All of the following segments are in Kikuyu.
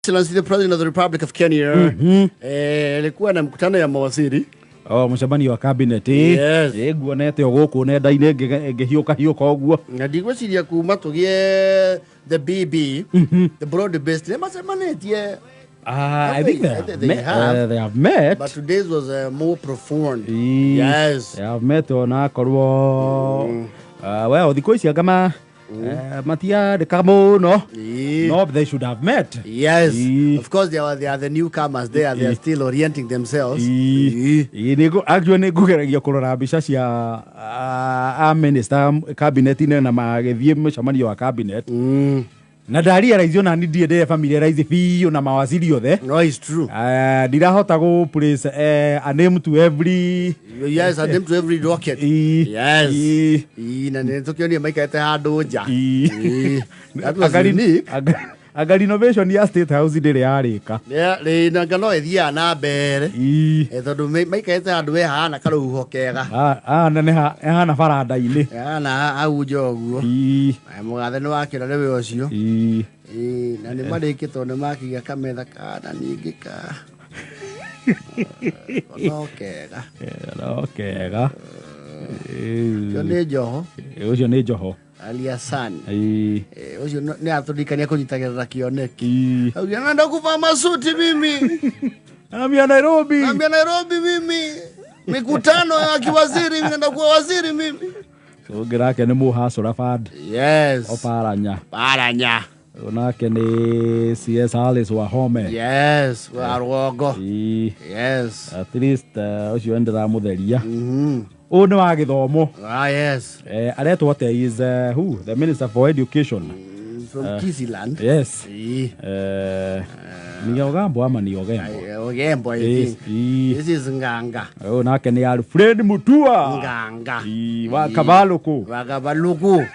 Excellency the President of the Republic of Kenya alikuwa na mkutano ya mawaziri. O mũcemanio wa cabinet. Yes. Ĩ nguonete o gũkũ nenda-inĩ ngĩhiũka hiũka ũguo. Na ndigwĩciria kuma tũgĩe the BB, the broad based, nĩ macemanĩtie. Ah, I think they I have think they met, have. They have met. But today's was more profound. Ĩĩ. Yes. They have met onakorwo well, thikũ ici anga matiandĩka mũno. No, they should have met. Yes. Ĩĩ. Of course, they are the newcomers there. They are still orienting themselves. Ĩĩ. Ĩĩ, actually nĩ ngũgeragia kũrora mbica cia a minister cabinet-inĩ na magĩthiĩ mũcemanio wa cabinet na ndarealize ona ni ndirĩ ndĩre familiarize biũ na mawaziri othe. No, it's true. Ndirahota gũ place a name to every Yes, a name to every docket. Ĩĩ. Yes. Ĩĩ. Ĩĩ, na nĩ tũkĩonire maikarĩte handũ nja. Ĩĩ. Ĩĩ. That was unique. Anga renovation ya State House ndĩrĩ yarĩka. Nanga no ĩthiaga na mbere. Tondũ maikarĩte handũ we hahana karũhuho kega. Ah, na nĩ hahana baranda-inĩ. Hahana hau nja ũguo. Mũgathe nĩ wakĩra nĩwe ũcio. Ĩĩ, na nĩ marĩkĩtwo nĩ makĩiga kametha kana ningĩ ka no kega. No kega. Ũcio nĩ Njoho. Ũcio nĩ Njoho. Aliasan. Ĩĩ. Ũcio nĩ atũririkania kũnyitagĩrĩra kĩoneki. Auga, "Naenda kuvaa masuti mimi." Namia Nairobi. Naambia Nairobi mimi. Mikutano ya kiwaziri, mimi naenda kuwa waziri mimi. Ũngĩ nake nĩ mũhacũra band. Yes. Oparanya. Paranya. Nake nĩ CS Alice Wahome. Yes, wa rũgongo. Ĩĩ. Yes. At least ũcio nĩndĩramũtheria. Ũyũ nĩ wa gĩthomo. Ah, yes. Aretwo atĩa? Is who? The Minister for Education. From Kisiland. Yes. Ĩĩ. Ni Ogambo ama ni Ogembo? Ogembo, I Yes, think. ĩĩ. This is Nganga. Ũyũ nake nĩ Alfred Mutua. Nganga. Ĩĩ, wa Kavalũkũ. Wa Kavalũkũ.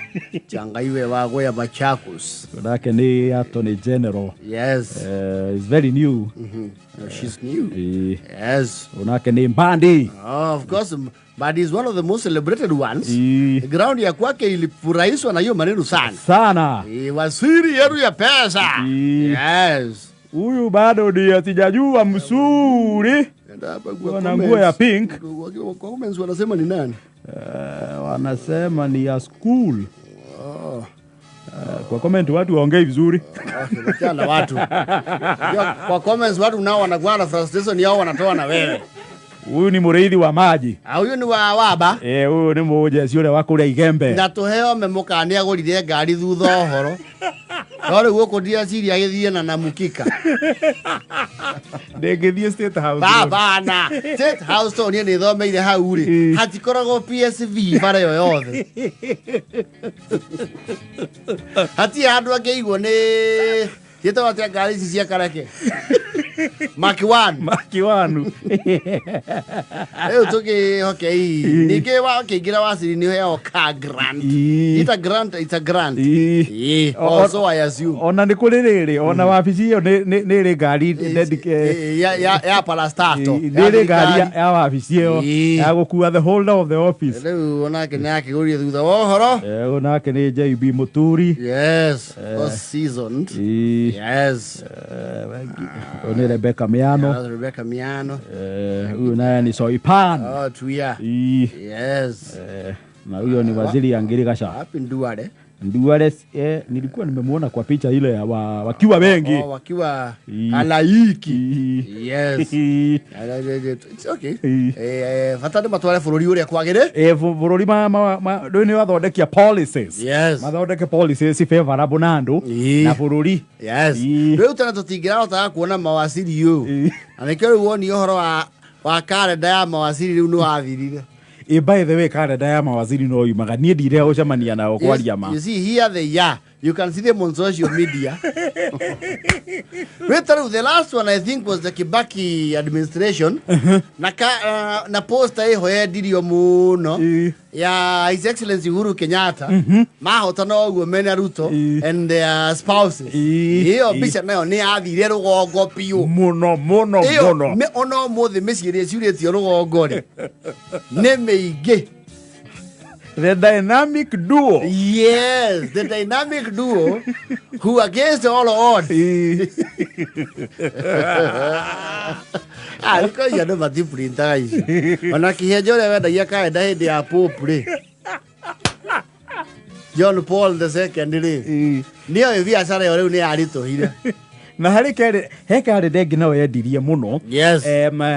Changaiwe wa Goya Machakos. Ũyũ nake nĩ Attorney General. Yes. Is very new. No, she's new. Ĩĩ. Yes. Ũyũ nake nĩ Mbandi. Oh, of course, but he's one of the most celebrated ones. Ĩĩ. Ground ya kwake ilifurahishwa na hiyo maneno sana. Sana. Waziri yetu ya pesa. Ĩĩ. Yes. Huyu bado ndio sijajua mzuri. Enda hapa kwa Wana comments. nguo ya pink. Kwa comments wanasema ni nani? Wanasema ni ya school. Oh. Kwa comment watu waongei vizuri. Okay, wachana na watu. Kwa comments watu nao wanakuwa na frustration yao wanatoa na wewe. Huyu ni mũrĩithi wa maji. Ah, huyu ni wa waba. Huyu nĩ mũjeci ũrĩa wa kũrĩa Igembe. Na tũheo memoka nĩ agũrire ngari thutha ũhoro. No rĩu gũkũ ndireciria agĩthiĩ na namukika. Ndĩngĩthiĩ State House. Babana. State House to niĩ nĩ thomeire hau rĩ. Hatikoragwo PSV bara ĩyo yothe. Hatirĩ handũ angĩigwo nĩ ciĩtagwo atĩa ngari ici cia Kareke? Mark 1. Makiwanu. Rĩu tũkĩhoke ii. Ningĩ wakĩingĩra waciri nĩ ũheagwo ka grant. It's a grant, it's a grant. Ĩĩ. Ĩĩ. Also I assume. Ona nĩ kũrĩ rĩrĩ, ona wabici ĩyo nĩ ĩrĩ ngari Ya parastato. Nĩ ĩrĩ ngari ya wabici ĩyo ya gũkua the holder of the office. Rĩu onake nĩ akĩgũrire thutha wa ũhoro. Ũyũ nake nĩ JB Muturi. Yes, was seasoned. Yes. Ũyũ nĩ Rebecca Miano. Yes, Rebecca Miano. Huyu naye ni Soipan. Oh, Tuya. Ĩĩ. Yes. Na huyo ni waziri ya Ngirigasha. Wapi Nduare? Nduare, nilikuwa nimemuona kwa picha ile ya wakiwa wengi. Oh, wakiwa Halaiki. Yes. It's okay. Bata nĩ matware bũrũri ũrĩa kwagĩrĩ. Bũrũri rĩu nĩ wathondekia policies. Yes. Mathondeke policies favorable na andũ na bũrũri. Yes. Rĩu tena tũtingĩrahotaga kuona mawaziri ũyũ. Na nĩkĩo rĩu woni ũhoro wa kalenda ya mawaziri rĩu nĩ wathirire. By the way, kalenda ya mawaziri no yumaga niĩ ndire gũcemania nao kwaria ma. You see, here they are. You can see them on social media. Wait, the last one I think was the Kibaki administration. Na poster ĩho yendirio mũno ya His Excellency Uhuru Kenyatta mahotana ũguo mena Ruto and their spouses. Ĩyo mbica nayo nĩ yathire rũgongo biũ. Mũno mũno. Ĩyo Mũno. Ona ũmũthĩ mĩciĩ ĩrĩa ĩcurĩtio rũgongo rĩ nĩ mĩingĩ. The dynamic duo. Yes, the dynamic duo who against all odds. Ah, thikũ ici andũ matiprintaga ici. Ona kĩhenjo ũrĩa wendagia karenda hĩndĩ ya Pope rĩ. John Paul the second rĩ. Nĩoĩ biacara ĩyo rĩu nĩ yaritũhire. Na harĩ kerĩ he karenda ĩngĩ nayo yendirie mũno.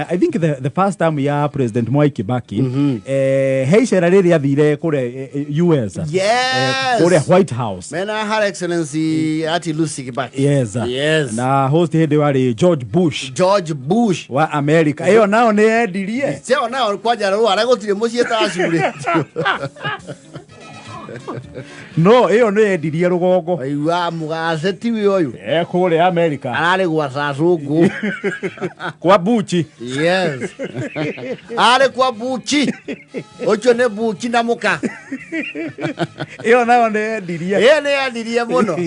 I think the first time ya President Mwai Kibaki, he icera rĩrĩa athire kũrĩa US, kũrĩa White House. Mena Her Excellency Ati Lucy Kibaki. Na host hĩndĩ ĩyo arĩ George Bush George Bush. Wa America. Ĩyo nayo nĩ yendirie. Cio nayo kwanja rũara gũtirĩ mũciĩ tacurĩtio. No ĩyo nĩ yendirie rũgongo. Waigua mũgace tiwe ũyũ. Kũrĩa America. Ararĩ gwa cacũngũ. Kwa Buchi. Yes. Arĩ kwa Buchi. Ũcio nĩ Buchi na mũka. Ĩyo nayo nĩ yendirie. Ĩyo nĩ yendirie mũno.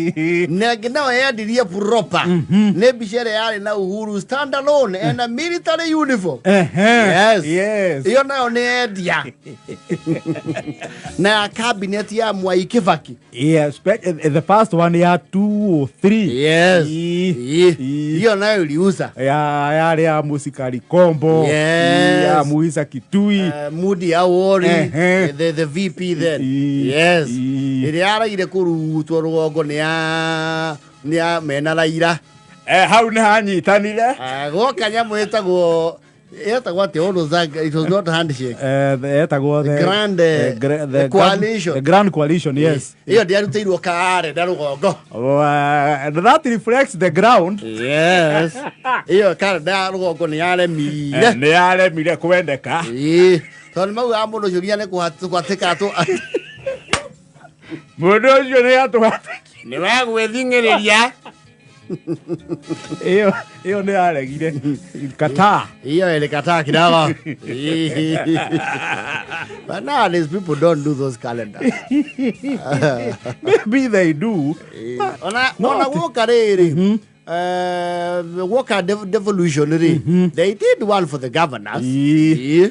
Na ĩngĩ nayo yendirie proper. Nĩ mbica ĩrĩa yarĩ na Uhuru stand alone and a military uniform. Ĩyo nayo nĩ yendia. Na ya cabinet ya Mwai Kibaki. Yeah, the first one ya 203. Hiyo nayo iliuza. Ya yarĩ ya Musikari Kombo. Ya Muisa Kitui. Moody Awori, the VP then. Ĩrĩa yaraire kũrutwo rũgongo nĩ ya mena Raila. Hau nĩ hanyitanire. Gwoka nyamũ ĩtagwo atĩa ũndũ it was not handshake. Etagwo The grand, the the coalition. The grand coalition, yes. Ĩyo ndĩarutĩirwo karenda rũgongo. That reflects the ground. Yes, ĩyo karenda ya rũgongo nĩ yaremire. Nĩ yaremire kwendeka. Ĩĩ, tondũ nĩ maugaga mũndũ ũcio nginya nĩ kũhatĩka tũ Mũndũ ũcio nĩ atũhatĩki. Nĩ wagwĩthing'ĩrĩria. Ĩyo nĩ yaregire kataa. Hiyo ilikataa kidogo. But nowadays people don't do those calendars. Maybe they do. Ona No, ona gwoka rĩrĩ, gwoka devolution rĩ, they did one for the governors. Ĩĩ.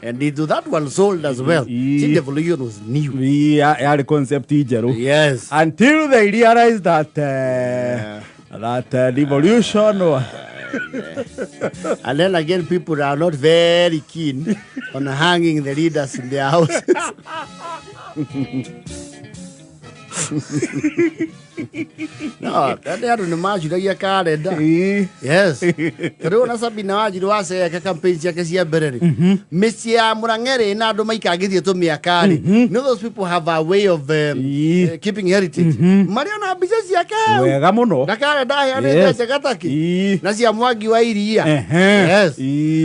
And it, that one sold as well. See, devolution was new. Ĩĩ, yarĩ concept njerũ Yes. Until they realized that devolution And then again, people are not very keen on hanging the leaders in their houses. No, tene andũ nĩ macuragia karenda. Yes, tondũ ona Sabina Wanjiru waceka campaign ciake cia mbere rĩ, mĩciĩ ya Mũrang'e rĩ, na andũ maikangĩtie tũmĩaka rĩ, no those people have a way of keeping heritage marĩ ona mbica ciake hau. Wega mũno. Na karenda aheanĩte njegataki na cia Mwangi wa Iria.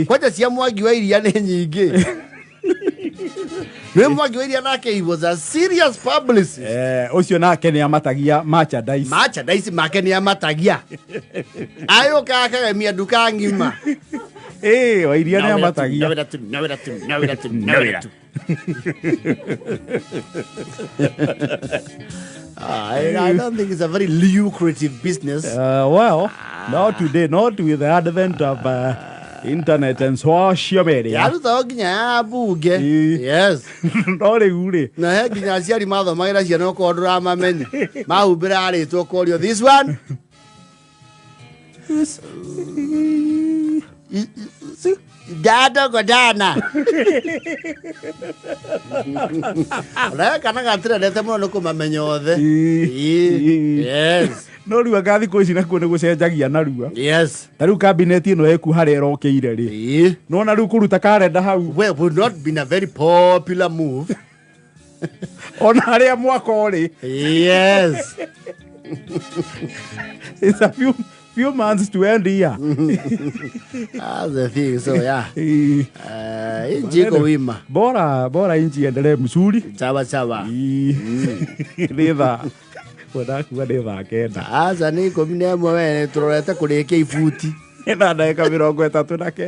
Kwanja cia Mwangi wa Iria nĩ nyingĩ. Nĩ Mwangi wa Iria nake, he was a serious publicist. Ũcio nake nĩ amatagia merchandise. Merchandise make nĩ amatagia, ayũka akagemia nduka ng'ima. Ĩĩ, wa Iria nĩ amatagia. Nawĩra tu, nawĩra tu, nawĩra tu, nawĩra tu. Ah, I don't think it's a very lucrative business. Well, not today, not with the advent of internet and social media. Yarutagwo nginya ya mbunge. No rĩu rĩ, Na he nginya aciari mathomagĩra ciana okorwo ndũramamenya mahumbĩra rĩtwa ũkorio this one. Ndadogodana ona kana gatirendete mũno nĩ kũmamenya othe. No rĩu anga thikũ ici nakuo nĩ gũcenjagia narua. Ta rĩu kabineti ĩno ĩku harĩa ĩrokĩire rĩ, nona rĩu kũruta karenda hau Well, would not been a very popular move. Ona harĩa mwaka ũrĩ. It's a few months to end year. That's the thing. So yeah. Inchi iko wima. Bora bora inchi endelee mzuri. Sawa sawa. Ĩĩ. Nĩ thaa wendakuga nĩ thaa 9. Aca nĩ 11 we tũrorete kũrĩkia ibuti. Na ndagĩka 39.